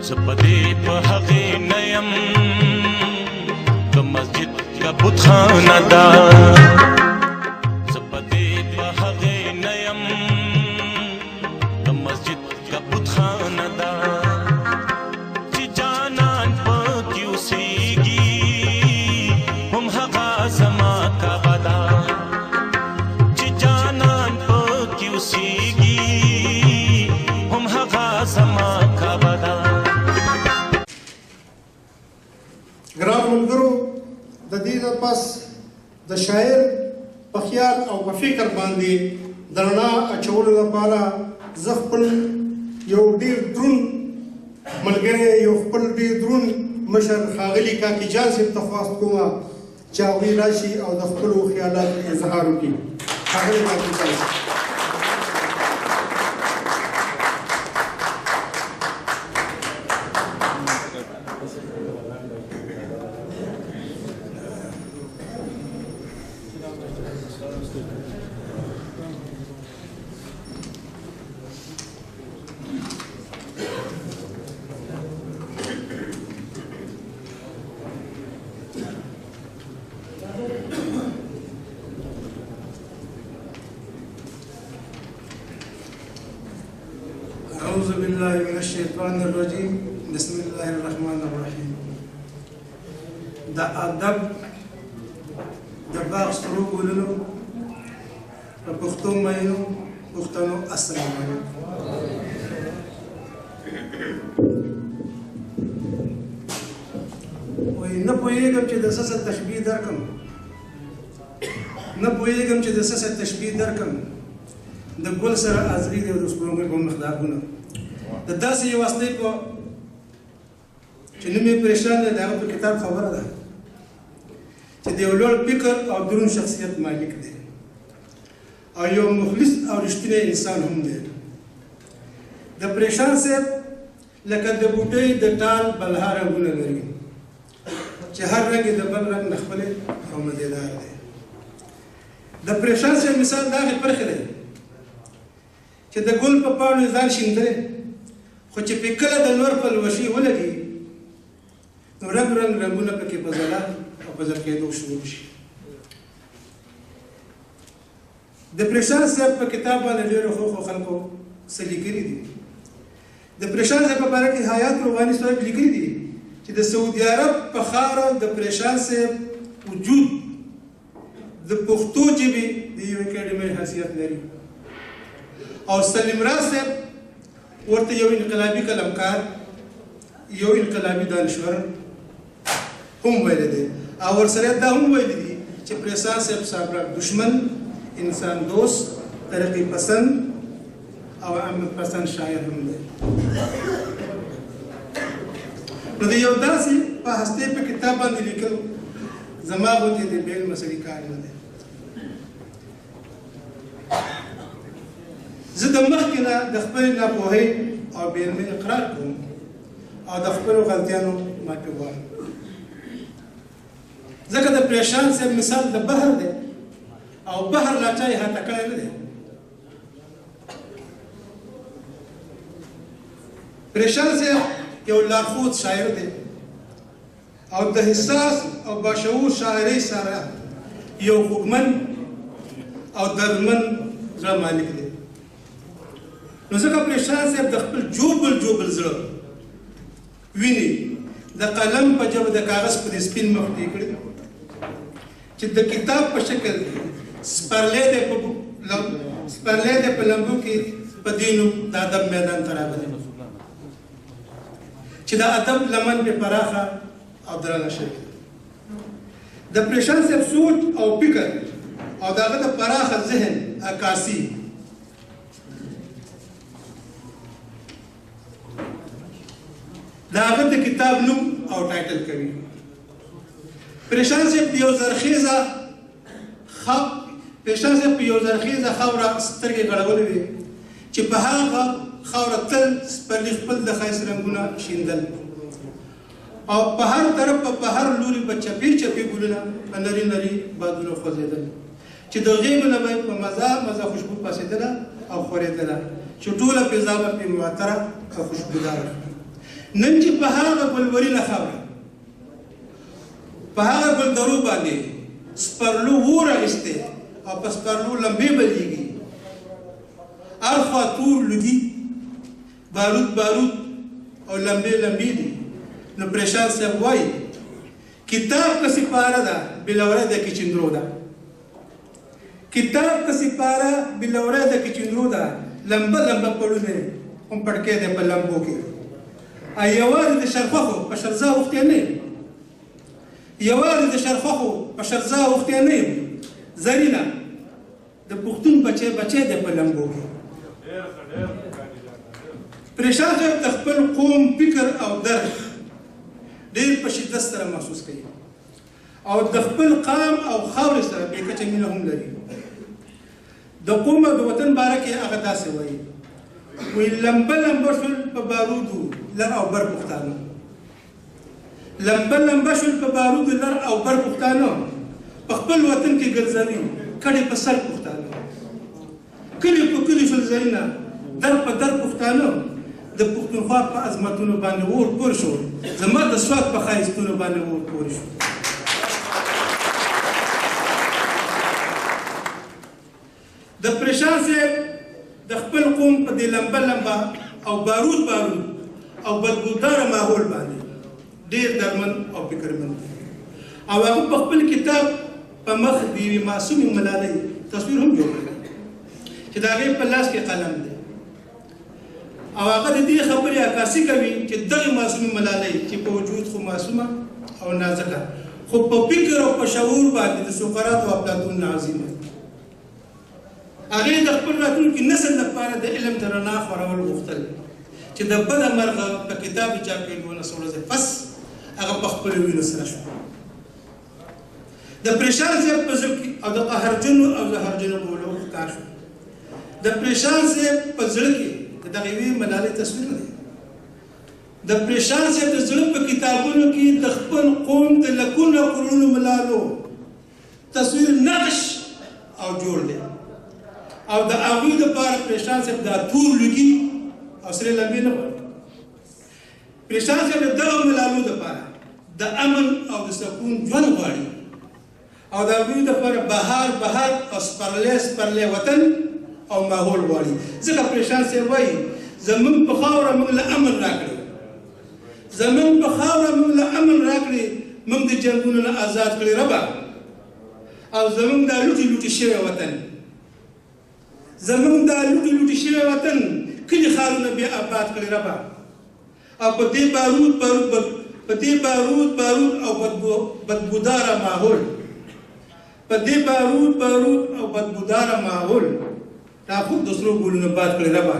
زه په دې په هغې نه یم که مسجد که بتخانه ده. زه په دې په هغې نه یم که مسجد که بتخانه ده، چې جانان پکې اوسېږي هم هغه زما کعبه ده، چې جانان پکې اوسېږي هم هغه زما کعبه ده. ګران ملګرو، د دې نه پس د شاعر په خیال او په فکر باندې د رڼا اچولو لپاره زه خپل یو ډېر درون ملګری، یو خپل ډېر درون مشر ښاغلي کاکي جان صاحب ته خواست کوم چې هغوی راشي او د خپلو خیالاتو اظهار وکړي. ښاغلی کاکي جان صاحب. أعوذ بالله من الشيطان الرجيم. بسم الله الرحمن الرحيم. د ادب د باغ سرو ګلونو په پښتو مینو پښتنو السلام علیکم. وایي نه پوهېږم چې د څه څه تشبیه درکړم، نه پوهېږم چې د څه څه تشبیه درکړم. د ګل سره ازغي دی او د سپوږمۍ په مخ داغونه. د داسې یو هستۍ په چې نوم یې پرېشان دی، د هغه په کتاب خبره ده چې د یو لوړ فکر او درون شخصیت مالک دی او یو مخلص او رښتینی انسان هم دی. د پرېشان صاحب لکه د بوټۍ د ټال بلها رنګونه لري چې هر رنګ یې د بل رنګ نه ښکلی او مزېدار دی. د پرېشان صاحب مثال د هغې پرخې دی چې د ګل په پاڼو یې ځان شیندلی، خو چې پې کله د لمر په لوشې ولګي نو رنګ رنګ رنګونه پکې په ځلا او په ځل کېدو شروع شي. د پرېشان صاحب په کتاب باندې ډېرو ښو ښو خلکو څه لیکلي دي. د پرېشان صاحب په باره کې حیات روغاني صاحب لیکلي دي چې د سعودي عرب په خاوره د پرېشان صاحب وجود د پښتو ژبې د یو اکاډمۍ حیثیت لري، او سلیم راز صاحب ورته یو انقلابي قلمکار، یو انقلابي دانشور هم ویلی دی، او ورسره دا هم ویلي دي چې پرېشان صاحب سامراټ دشمن، انسان دوست، ترقي پسند او امن پسند شاعر هم دی. نو د یو داسې په هستۍ په کتاب باندې لیکل زما غوندې د بې علمه سړي کار نه دی. زه د مخکې نه د خپلې ناپوهۍ او بې علمۍ اقرار کوم او د خپلو غلطیانو معافي غواړم، ځکه د پرېشان صاحب مثال د بحر دی او بحر لا چا احاطه کړی نه دی. پرېشان صاحب یو لارښود شاعر دی او د حساس او باشعور شاعرۍ سره یو خوږمن او دردمن زړه مالک دی. نو ځکه پرېشان صاحب د خپل جوبل جوبل زړه ویني د قلم په ژبه د کاغذ په دې سپین مخ دی کړی چې د کتاب په شکل سپرلی دی په لمبو کې په دې نوم د ادب میدان ته راغلی چې د ادب لمن پې پراخه او درنه شوې. د پرېشان صاحب سوچ او فکر او د هغه د پراخه ذهن عکاسي د هغه د کتاب نوم او ټایټل کوي. پرېشان صاحب په یو زرخیزه پرېشان صاحب په یو زرخیزه خاوره سترګې غړولې وې چې په هغه خاوره تل سپرلي خپل د ښایست رنګونه شیندل او په هر طرف په هر لوري به چپې چپې ګلونه په نري نري بادونو خوځېدل چې د غېږو نه به یې په مزه مزه خوشبو پاڅېدله او خورېدله چې ټوله فضا به پرې معطره او خوشبوداره شوه. نن چې په هغه ګلورینه خاوره، په هغه ګلدرو باندې سپرلو اور اخیستی او په سپرلو لمبې بلېږي، هر خوا تور لوګي، بارود بارود او لمبې لمبې دي. نو پریشان صاحب وایي کتاب که سپاره ده بلوره ده کې چندرو ده، کتاب که سپاره بلوره ده کې چندرو ده، لمبه لمبه پړونه هم پړکی دی په لمبو کې. یوازې د شرخوښو په شرزا اوښتی نه یم، یوازې د شرخوښو په شرزا اوښتی نه یم، زرینه د پښتون بچی بچی دی په لمبو کې. پریشان صاحب د خپل قوم فکر او درد ډېر په شدت سره محسوس کوي او د خپل قام او خاورې سره بې کچه مینه هم لري. د قوم او د وطن باره کې هغه داسې وایي، وایي لمبه لمبه شول په بارودو لر او بر پښتانه، لمبه لمبه شول په بارودو لر او بر پښتانه، په خپل وطن کې ګرځوي کډې په سر پښتانه، کلي په کلي شول زرینه در په در پښتانه، د پښتونخوا په عظمتونو باندې اور پورې شو، زما د سوات په ښایستونو باندې اور پورې شو. د پریشان صاحب د خپل قوم په دې لمبه لمبه او بارود بارود او بدبوداره ماحول باندې ډېر درمند او فکرمند دی، او هغه په خپل کتاب په مخ د یوې معصومې ملالۍ تصویر هم جوړ کړی چې د هغې په لاس کې قلم دی، او هغه د دې خبرې عکاسي کوي چې دغې معصومې ملالۍ چې په وجود خو معصومه او نازکه، خو په فکر او په شعور باندې د سقراط او افلاطون نه عظیمه. هغې د خپل راتلونکي نسل لپاره د علم د رڼا خورول غوښتل چې د بده مرغه په کتاب چاپ کېدو نه څو ورځې پس هغه په خپلو وینو سره شو. د پریشان صاحب په زړه کې او د قهرجنو او زهرجنو ګولو ښکار شو. د پریشان صاحب په زړه کې د دغې یوې ملالۍ تصویر نه دی. د پریشان صاحب د زړه په کتابونو کې د خپل قوم د لکونو قرونو ملالو تصویر نقش او جوړ دی، او د هغوی دپاره پریشان صاحب دا تور لوګي او سرې لمبې نه غواړي. پریشان صاحب د دغو ملالو دپاره د امن او د سکون ژوند غواړي، او د هغوی دپاره بهار بهار او سپرلی سپرلی وطن او ماحول غواړي. ځکه پریشان صاحب وایي زمونږ په خاوره موږ له امن راکړي، زمونږ په خاوره موږ له امن راکړي، موږ د جنګونو نه آزاد کړي ربه، او زمونږ دا لوټې لوټې شوی وطن، زمونږ دا لوټې لوټې شوی وطن کلي ښارونه بیا آباد کړي ربه، او په دې بارود بارود په دې بارود بارود او بدبوداره ماحول، په دې بارود بارود او بدبوداره ماحول دا خوب د سرو ګلونو باد کړي ربه.